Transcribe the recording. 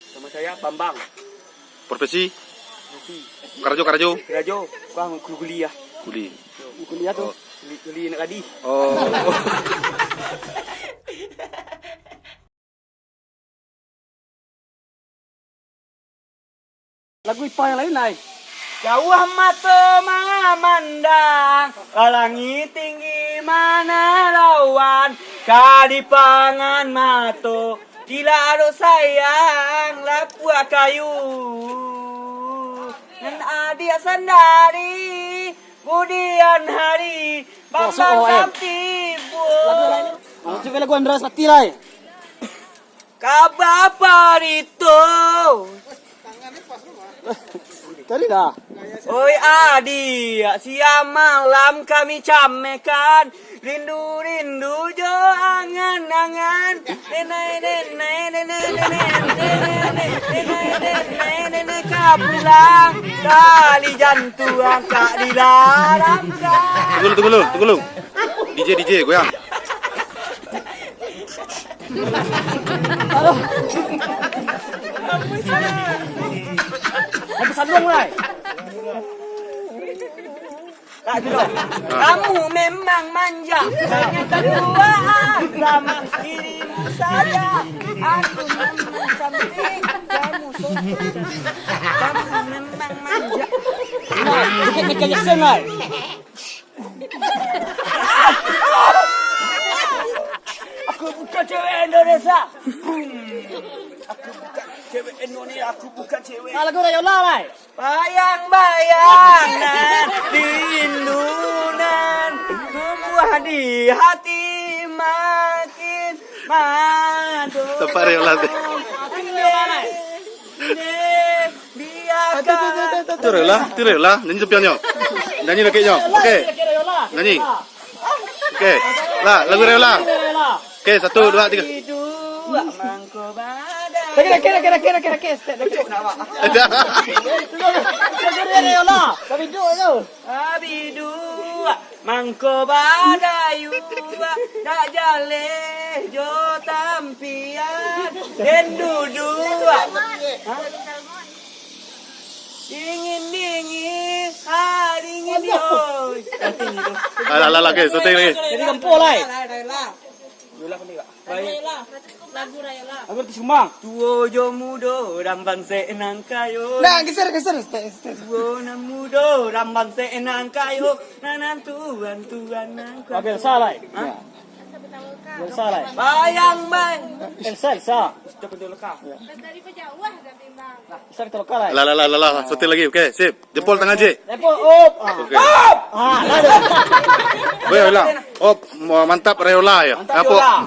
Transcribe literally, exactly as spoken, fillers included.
Nama saya Bambang. Profesi? Profesi. Karajo, karajo? Karajo, kuli-kuli lah. Kuli. Yo, kuli lah tu. Oh. Kuli, kuli nak gadih. Oh. Lagu Ipang yang lain, ai. Jauah mato mamandang, ka langik tinggi manarawan, ka dipangan mato, cilak ado sayang lapuak kayu. Nan adiak sandari, budian hari, Bambang Sam tibo. Masuk ke lagu Andra Sakti, lai. Kaba parito. Tadi dah. Oi adiak, siang malam kami camehkan, rindu-rindu jo angan-angan. Nenai, nenai, nenai, nenai, nenai, nenai, nenai, ka pulang, tali jantuang ka dilarangkan. Tunggu dulu, tunggu dulu, tunggu dulu. D J, D J, goyang. Aduh. Lagu Saluang, lai. Tak, dulu. Kamu memang manja, hanya keduaan sama dirimu saja. Aku memang cantik, kamu sosok cantik. Kamu memang manja. Nah, dikit Michael Jackson, lai. Aku bukan cewek Indonesia. Aku bukan cewek Indonesia, aku bukan cewek. Nah, lagu Rayola, lai. Bayang-bayang nan rindu nan tumbuh di hati makin mado. Tempat Rayola tu. Biar Itu Rayola, itu Rayola. Nyanyi tepiannyo. Nyanyi lakeknyo. Oke. Nyanyi. Oke. Lah, lagu Rayola. Oke, satu, dua, tiga. Lagi, lagi, lagi, lagi, lagi, lagi. Step, lagi. Rayola. Kami duduk tu. Abidu, mangko badayu, dak jaleh jo tampian, den duduk. Hah? Dingin-dingin, ha, dingin, yoi. Alah, alah, alah, guys, syuting lagi. Jadi gempo, lai. Yola pandai, Pak? Baik. Rayola. Lagu Rayola. Lagu Artis Kumbang. Tuo jo mudo, rambang se nan kayo. Nah, geser, geser, step, step. Tuo nan mudo, rambang se nan kayo. Nan, nan tuan, tuan nan kayo. Oke, salah. Hah? Ya. Salah. Bayang, bay. Elsa, Elsa. Sudah betul kah? Ya. Dari pejauh dah timbang. Bisa kita lokal, lai. Lah, lah, lah, lah, lah. Syuting lagi. Oke, sip. Jempol tangan, Cik. Jempol, op. Ah. Oke. Op. Ah, dah, dah. Weh, Rayola. Op, ma-, mantap Rayola ya. Mantap Rayola.